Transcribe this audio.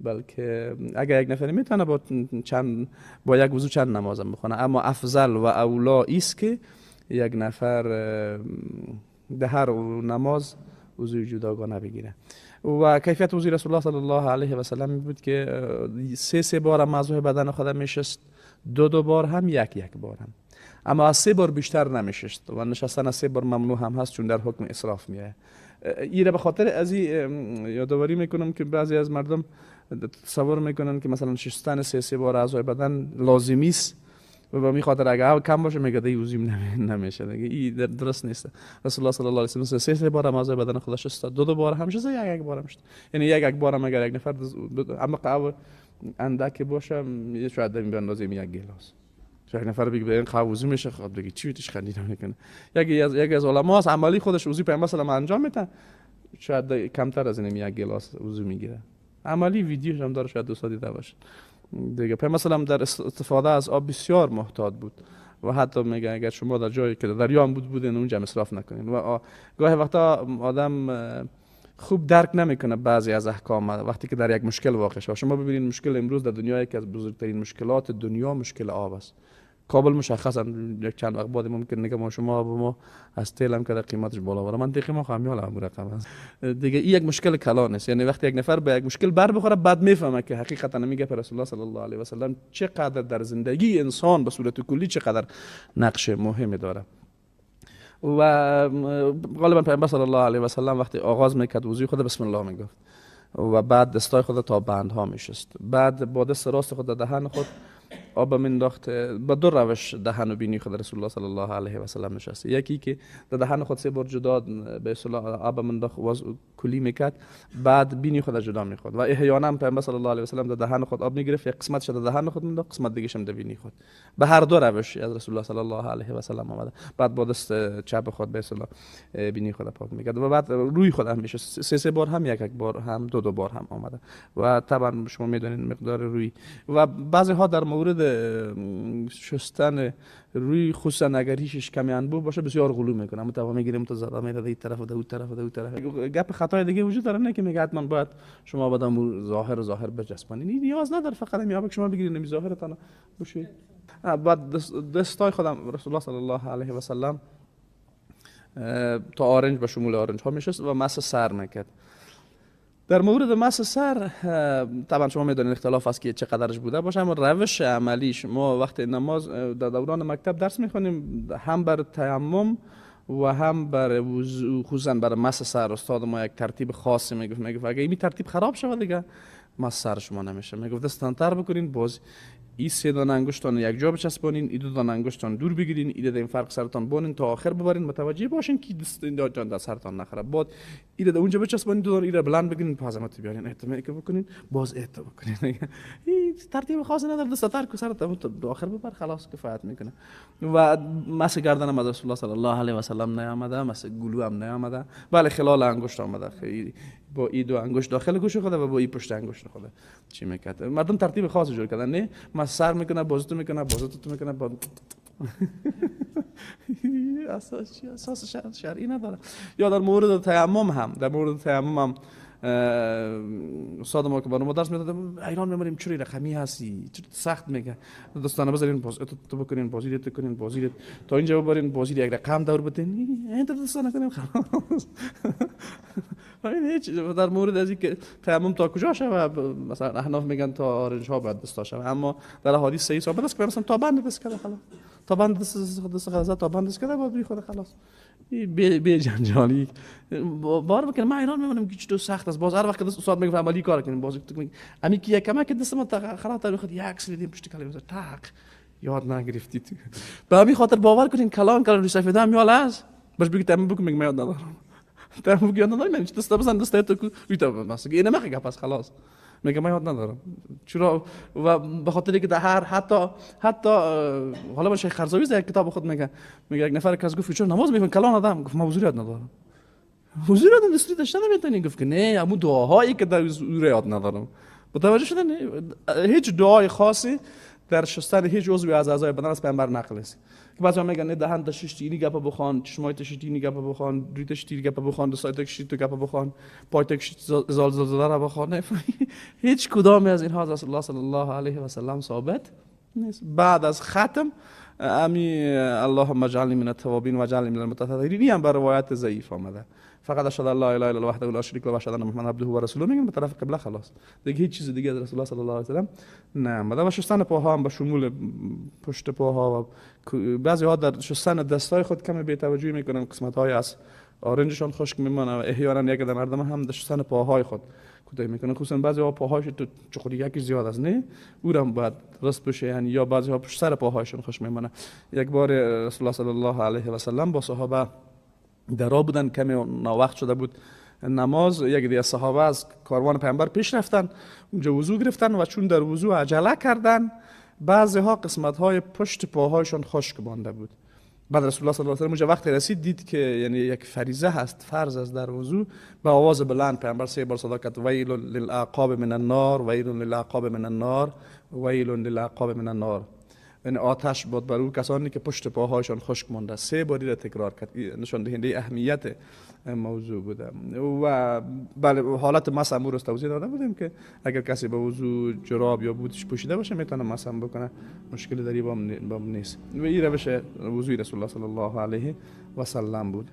بلکه اگر یک نفر میتونه با یک وضو چند نماز هم بخونه، اما افضل و اولا است که یک نفر ده هر نماز وضوی جداگانه بگیره. و کیفیت وضوی رسول الله صلی الله علیه و سلم بود که سه بار موضوع بدن خود میشست، دو بار هم، یک بار هم، اما از 3 بار بیشتر نمیشست و نشستن از 3 بار ممنوع هم هست، چون در حکم اسراف میایه. ایره به خاطر از این یادآوری میکنم که بعضی از مردم تصور میکنن که مثلا شستن سه بار اعضای بدن لازمی است و به می خاطر اگه کم باشه میگه دیگه وضو نمیشه، دیگه این درست نیست. رسول الله صلی الله علیه و سلم سه بار اعضای بدن خودش شست، دو بار هم شست، یک بار هم شست. یعنی یک بار هم اگر یک نفر اما قهوه اندک باشه شاید به اندازه یک گلاس، یک نفر بگه به این قهوه میشه، خب دیگه چی میتش خندید میکنه. یکی از علما است عملی خودش وضو پیامبر صلی الله علیه و انجام میده، شاید کمتر از این یک گلاس وضو میگیره. عملی ویدیوش هم داره، شاید دوستا دیده باشه دیگه. پیامبر صلی الله علیه و در استفاده از آب بسیار محتاط بود و حتی میگه اگر شما در جایی که دریا هم بودین اونجا اسراف نکنین. و گاهی وقتا آدم خوب درک نمیکنه بعضی از احکام وقتی که در یک مشکل واقع شد. شما ببینید مشکل امروز در دنیا، یکی از بزرگترین مشکلات دنیا مشکل آب است. کابل مشخصا یک چند وقت بعد ممکن نگه ما شما آب ما از تیل هم که قیمتش بالا بره، منطقی ما خواهم یالا رقم است دیگه. این یک مشکل کلان است، یعنی وقتی یک نفر به یک مشکل بر بخوره بعد میفهمه که حقیقتا میگه رسول الله صلی الله علیه و سلم چقدر در زندگی انسان به صورت کلی چقدر نقش مهمی داره. و غالبا پیامبر صلی الله علیه و سلم وقتی آغاز میکرد وضوی خود بسم الله میگفت و بعد دستای خود تا بندها میشست، بعد با دست راست خود دهن خود آب مینداخت. با دو روش دهن و بینی خود رسول الله صلی الله علیه و سلم نشست، یکی که در دهن خود 3 بار جدا به اصطلاح آب مینداخت و کلی میکرد، بعد بینی خود جدا میخورد. و احیانا پیامبر صلی الله علیه و سلم در دهن خود آب میگرفت، یک قسمتش در دهن خود مینداخت، قسمت دیگه‌ش هم در بینی خود. به هر دو روش از رسول الله صلی الله علیه و سلم آمده. بعد با دست چپ خود به اصطلاح بینی خود پاک میکرد و بعد روی خود هم میشه 3 بار هم، یک بار هم، دو بار هم آمده. و طبعا شما میدونید مقدار روی. و بعضی ها در مورد شستن روی خصوصا اگر ریشش کمی انبوه باشه بسیار غلو میکنه، متوا میگیریم تو زدا میده این طرف و اون طرف و اون طرف. گپ خطای دیگه وجود داره، نه که میگه حتما باید شما بعدم ظاهر بچسبانید، نیاز نداره، فقط میاد که شما بگیرید نمی ظاهرتان بشویید. بعد دستای خودم رسول الله صلی الله علیه و سلم تا آرنج به شمول آرنج ها میشست و مس سر میکرد. در مورد مس سر طبعا شما میدونید اختلاف است که چقدرش بوده باشه، اما روش عملیش ما وقتی نماز در دوران مکتب درس میخونیم هم بر تیمم و هم بر وضو، خصوصا بر مس سر استاد ما یک ترتیب خاصی میگفت اگه این ترتیب خراب شود دیگه مس سر شما نمیشه. میگفت دستان تر بکنین، باز این 3 دانه انگشتان یک جا بچسبانین، این 2 دانه انگشتان دور بگیرین، این این فرق سرتان بانین تا آخر ببرین، متوجه باشین که دست این جان در سرتان نخره. بعد این در اونجا بچسبانین، 2 دانه این بلند بگیرین، پازمت بیارین، اعتماد بکنین، باز اعتماد بکنین. این ترتیب خاصی نداره، دست تر کو سرت تا آخر ببر، خلاص کفایت میکنه. و مس گردن از رسول الله صلی الله علیه و سلم نیامده، مس گلو هم نیامده، بله خلال انگشت آمده، خیلی با این 2 انگشت داخل گوش خود و با این پشت انگشت خود چی میکرد. مردم ترتیب خاصی جور کردن، نه ما سر میکنه، بازو میکنه، بازو تو میکنه، با اساس شرعی نداره. یا در مورد تیمم هم، در مورد تیمم هم استاد ما که برای ما درس میداد ایران میمونیم چوری رقمی هستی چرا سخت میگه دوستانه بذارین باز تو بکنین، بازی رو کنین، بازی تا اینجا ببرین، بازی یک رقم دور بدین، این دوستانه کنیم خلاص. هیچ در مورد از اینکه تیمم تا کجا شوه، مثلا احناف میگن تا آرنج ها باید دستا شوه، اما در احادیث صحیح ثابت است که مثلا تا بند دست کرده خلاص، تا بند دست خلاص، تا بند دست کرده بعد خود خلاص. بی جنجالی بار بکنم. من ایران میمونم که چطور سخت است. باز هر وقت استاد میگه عملی کار کنیم، باز امی که یک که دست ما خلاص تا خود یک سری پشت کلمه تق یاد نگرفتید. به همین خاطر باور کنین کلان کلان روی سفیده هم یال است باش بگی تمام بکن، میگم یاد ندارم. تمام بگی یاد ندارم، من دست بزن دست تو روی تا مثلا اینم میگه پس خلاص میگه من یاد ندارم. چرا؟ و به خاطر اینکه در هر حتی حالا من شیخ خرزاوی در کتاب خود میگه یک نفر کس گفت چرا نماز میخونی کلان آدم؟ گفت من حضور یاد ندارم. حضور یاد نداری داشتن نمیتونی؟ گفت که نه، همون دعاهایی که در حضور یاد ندارم. متوجه شدن؟ هیچ دعای خاصی در شستن هیچ عضوی از اعضای بدن از پیامبر نقل است. که بعضیا میگن نه دهن تششتی اینی گپ بخوان، چشمای تششتی اینی گپ بخوان، روی تششتی گپ بخوان، دستای تششتی تو گپ بخوان، پای تششتی زال زال را بخوان. هیچ کدامی از اینها از رسول الله صلی الله علیه و سلم ثابت نیست. بعد از ختم امی اللهم اجعلنی من التوابین و اجعلنی من المتطهرین هم بر روایت ضعیف آمده. فقط اشهد ان لا اله الا الله وحده لا شریک له و اشهد ان محمدا عبده و رسوله میگن به طرف قبله، خلاص دیگه هیچ چیز دیگه از رسول الله صلی الله علیه و سلم نه. و شستن پاها هم به شمول پشت پاها و بعضی ها در شستن دستای خود کم بی‌توجهی میکنن، قسمت های از آرنجشان خشک میمانه و احیانا یک عده مردم هم در شستن پاهای خود کوتاهی میکنن، خصوصا بعضی ها پاهایش تو چخوری یکی زیاد است نه، او هم باید راست بشه، یعنی یا بعضی ها پشت سر پاهایشون خشک میمانه. یک بار رسول الله صلی الله علیه و سلم با صحابه در راه بودن، کمی ناوقت شده بود نماز، یک دیگه صحابه از کاروان پیامبر پیش رفتن، اونجا وضو گرفتن و چون در وضو عجله کردن بعضی ها قسمت های پشت پاهایشان خشک مانده بود. بعد رسول الله صلی الله علیه و سلم اونجا وقتی رسید دید که یعنی یک فریضه هست، فرض است در وضو، به آواز بلند پیامبر سه بار صدا کرد ویل للعقاب من النار، ویل للعقاب من النار، ویل للعقاب من النار، یعنی آتش بود بر او کسانی که پشت پاهایشان خشک مانده. سه باری را تکرار کرد، نشان دهنده اهمیت موضوع بوده. و بله حالت مسح امور توضیح داده بودیم که اگر کسی به وضو جراب یا بوتش پوشیده باشه میتونه مسح بکنه، مشکل در این باب نیست. و این روش وضوی رسول الله صلی الله علیه و سلم بود.